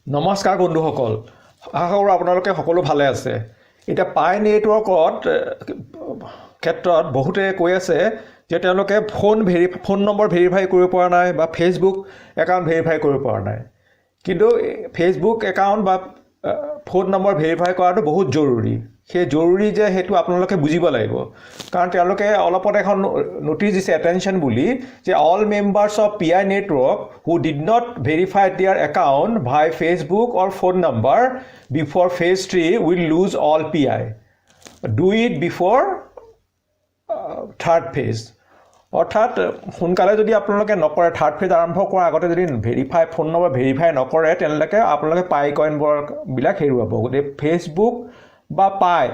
নমস্কাৰ বন্ধুসকল, আশা কৰোঁ আপোনালোকে সকলো ভালে আছে। এতিয়া পাই নেটৱৰ্কত ক্ষেত্ৰত বহুতে কৈ আছে যে তেওঁলোকে ফোন নম্বৰ ভেৰিফাই কৰিব পৰা নাই বা ফেচবুক একাউণ্ট ভেৰিফাই কৰিব পৰা নাই। কিন্তু ফেচবুক একাউণ্ট বা ফোন নম্বৰ ভেৰিফাই কৰাটো বহুত জৰুৰী। সেই জৰুৰী যে সেইটো আপোনালোকে বুজিব লাগিব, কাৰণ তেওঁলোকে অলপতে এখন ন'টিছ দিছে এটেনশ্যন বুলি যে all members of Pi network who did not verify their account by Facebook or phone number before phase 3 will lose all Pi, do it before third phase. অৰ্থাৎ সোনকালে যদি আপোনালোকে নকৰে, থাৰ্ড ফেজ আৰম্ভ কৰাৰ আগতে যদি ফোন নম্বৰ ভেৰিফাই নকৰে, তেনেহ'লে আপোনালোকে পাই কইনবিলাক হেৰুৱাব। গতিকে ফেচবুক বা পাই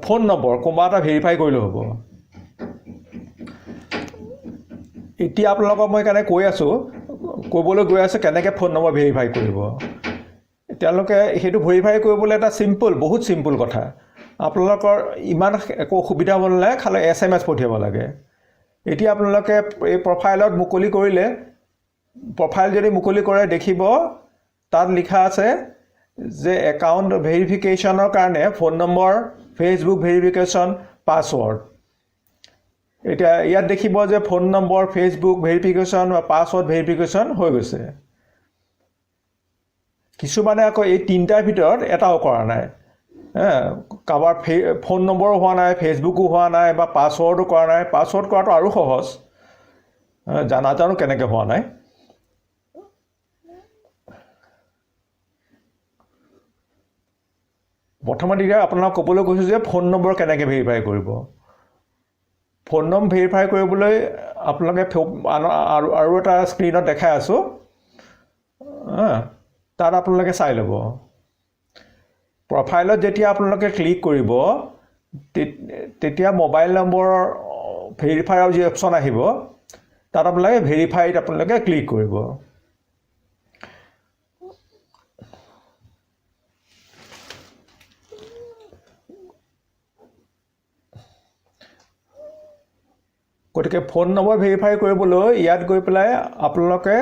ফোন নম্বৰ কোনোবা এটা ভেৰিফাই কৰিলেও হ'ব। এতিয়া আপোনালোকক মই সেইকাৰণে কৈ আছোঁ, ক'বলৈ গৈ আছোঁ কেনেকৈ ফোন নম্বৰ ভেৰিফাই কৰিব। তেওঁলোকে সেইটো ভেৰিফাই কৰিবলৈ এটা চিম্পল, বহুত চিম্পল কথা, আপোনালোকৰ ইমান একো অসুবিধা হ'ব নালাগে, খালি SMS পঠিয়াব লাগে। এতিয়া আপোনালোকে এই প্ৰফাইলত মুকলি কৰিলে, প্ৰফাইল যদি মুকলি কৰে দেখিব তাত লিখা আছে যে একাউণ্ট ভেৰিফিকেশ্যনৰ কাৰণে phone number, Facebook verification, password. এতিয়া ইয়াত দেখিব যে ফোন নম্বৰ, ফেচবুক ভেৰিফিকেশ্যন বা পাছৱৰ্ড ভেৰিফিকেশ্যন হৈ গৈছে। কিছুমানে আকৌ এই তিনিটাৰ ভিতৰত এটাও কৰা নাই, কাৰোবাৰ ফোন নম্বৰো হোৱা নাই, ফেচবুকো হোৱা নাই বা পাছৱৰ্ডো কৰা নাই। পাছৱৰ্ড কৰাটো আৰু সহজ, নাজানো কেনেকৈ হোৱা নাই। প্ৰথমতে এতিয়া আপোনাক ক'বলৈ কৈছোঁ যে ফোন নম্বৰ কেনেকৈ ভেৰিফাই কৰিব। ফোন নম্বৰ ভেৰিফাই কৰিবলৈ আপোনালোকে আৰু এটা স্ক্ৰীণত দেখাই আছোঁ, তাত আপোনালোকে চাই ল'ব। প্ৰফাইলত যেতিয়া আপোনালোকে ক্লিক কৰিব তেতিয়া মোবাইল নম্বৰৰ ভেৰিফাইৰ যি অপশ্যন আহিব তাত আপোনালোকে ভেৰিফাইত আপোনালোকে ক্লিক কৰিব। গতিকে ফোন নম্বৰ ভেৰিফাই কৰিবলৈ ইয়াত গৈ পেলাই আপোনালোকে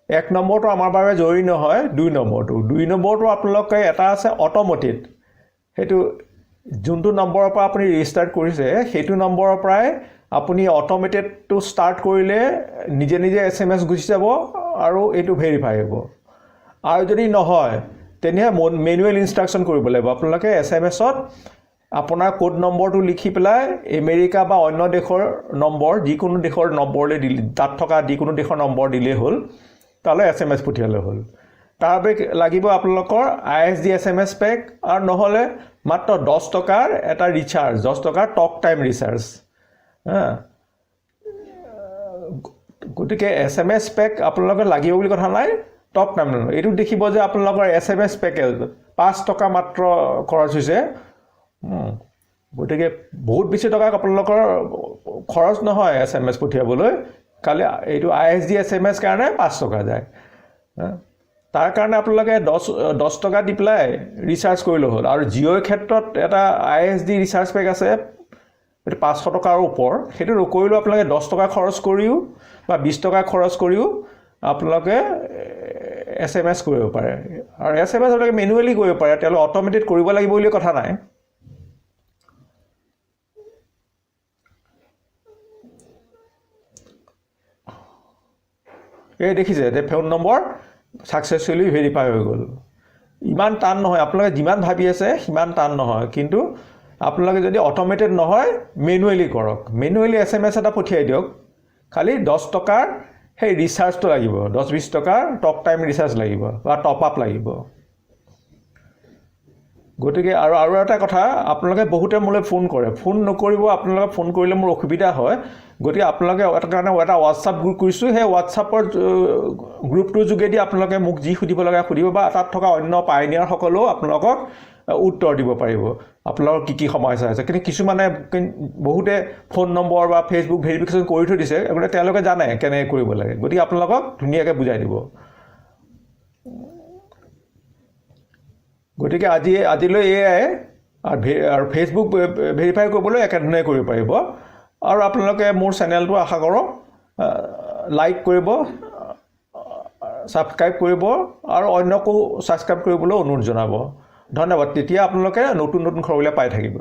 1 নম্বৰটো আমাৰ বাবে জৰুৰী নহয়, 2 নম্বৰটো আপোনালোকে এটা আছে অট'মেটেড, সেইটো যোনটো নম্বৰৰ পৰা আপুনি ৰেজিষ্টাৰ কৰিছে সেইটো নম্বৰৰ পৰাই আপুনি অট'মেটেডটো ষ্টাৰ্ট কৰিলে নিজে নিজে SMS গুচি যাব আৰু এইটো ভেৰিফাই হ'ব। আৰু যদি নহয় তেনেহ'লে মেনুৱেল ইনষ্ট্ৰাকশ্যন কৰিব লাগিব। আপোনালোকে SMS আপোনাৰ কোড নম্বৰটো লিখি পেলাই আমেৰিকা বা অন্য দেশৰ নম্বৰ, যিকোনো দেশৰ নম্বৰলৈ দিলে, তাত থকা যিকোনো দেশৰ নম্বৰ দিলেই হ'ল, তালৈ SMS পঠিয়ালে হ'ল। তাৰ বাবে লাগিব আপোনালোকৰ ISD SMS pack আৰু নহ'লে মাত্ৰ 10 টকাৰ এটা ৰিচাৰ্জ, 10 টকাৰ টক টাইম ৰিচাৰ্জ। গতিকে SMS pack আপোনালোকে লাগিব বুলি কথা নাই, টক টাইম নহয়। এইটো দেখিব যে আপোনালোকৰ SMS package 5 টকা মাত্ৰ খৰচ হৈছে। গতিকে বহুত বেছি টকা আপোনালোকৰ খৰচ নহয় SMS পঠিয়াবলৈ, খালি এইটো ISD SMS কাৰণে 5 টকা যায়। তাৰ কাৰণে আপোনালোকে 10 টকা দি পেলাই ৰিচাৰ্জ কৰিলে হ'ল। আৰু জিঅ'ৰ ক্ষেত্ৰত এটা ISD recharge pack আছে, এইটো 500 টকাৰ ওপৰ, সেইটো নকৰিলেও আপোনালোকে 10 টকা খৰচ কৰিও বা 20 টকা খৰচ কৰিও আপোনালোকে SMS কৰিব পাৰে। আৰু SMS আপোনালোকে মেনুৱেলি কৰিব পাৰে, তেওঁলোকে অট'মেটিক কৰিব লাগিব বুলি কথা নাই। এই দেখিছে যে ফোন নম্বৰ ছাকচেছফুলি ভেৰিফাই হৈ গ'ল। ইমান টান নহয়, আপোনালোকে যিমান ভাবি আছে সিমান টান নহয়। কিন্তু আপোনালোকে যদি অট'মেটেড নহয় মেনুৱেলি কৰক, মেনুৱেলি SMS এটা পঠিয়াই দিয়ক, খালি 10 টকাৰ সেই ৰিচাৰ্জটো লাগিব, 10-20 টকাৰ টক টাইম ৰিচাৰ্জ লাগিব বা টপ আপ লাগিব। গতিকে আৰু এটা কথা, আপোনালোকে বহুতে মোলৈ ফোন কৰে, ফোন নকৰিব, আপোনালোকে ফোন কৰিলে মোৰ অসুবিধা হয়। গতিকে আপোনালোকে এটা কাৰণে এটা হোৱাটছআপ গ্ৰুপ কৰিছোঁ, সেই হোৱাটছআপৰ গ্ৰুপটোৰ যোগেদি আপোনালোকে মোক যি সুধিব লগা সুধিব বা তাত থকা অন্য পাইনিয়াৰসকলেও আপোনালোকক উত্তৰ দিব পাৰিব আপোনালোকৰ কি কি সমস্যা হৈছে। কিন্তু কিছুমানে বহুতে ফোন নম্বৰ বা ফেচবুক ভেৰিফিকেশ্যন কৰি থৈ দিছে, গতিকে তেওঁলোকে জানে কেনেকৈ কৰিব লাগে, গতিকে আপোনালোকক ধুনীয়াকৈ বুজাই দিব। গতিকে আজিলৈ এয়াই। আৰু ফেচবুক ভেৰিফাই কৰিবলৈ একেধৰণে কৰিব পাৰিব। আৰু আপোনালোকে মোৰ চেনেলটো আশা কৰোঁ লাইক কৰিব, ছাবস্ক্ৰাইব কৰিব আৰু অন্যকো ছাবস্ক্ৰাইব কৰিবলৈ অনুৰোধ জনাব। ধন্যবাদ। তেতিয়া আপোনালোকে নতুন নতুন খবৰবিলাক পাই থাকিব।